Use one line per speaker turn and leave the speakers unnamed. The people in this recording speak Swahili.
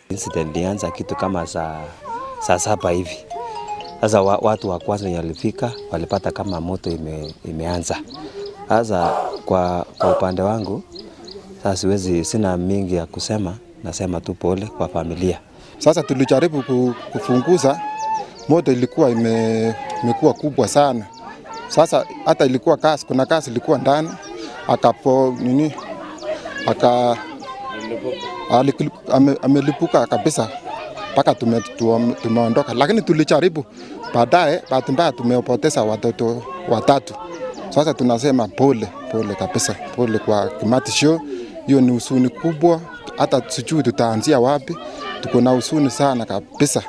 Incident ilianza kitu kama saa 7 hivi. Sasa watu wa kwanza wenye walifika walipata kama moto imeanza. Sasa kwa upande wangu sasa siwezi, sina mingi ya kusema, nasema tu pole kwa familia.
Sasa tulijaribu kufunguza moto, ilikuwa imekuwa kubwa sana. Sasa hata ilikuwa gas, kuna gas ilikuwa ndani, akapo nini aka amelipuka kabisa mpaka tumeondoka, lakini tulijaribu baadaye. Bahati mbaya tumepoteza watoto watatu. Sasa tunasema pole pole kabisa, pole kwa Kimathi Show. Hiyo ni huzuni kubwa, hata sijui tutaanzia wapi. Tuko na huzuni sana kabisa.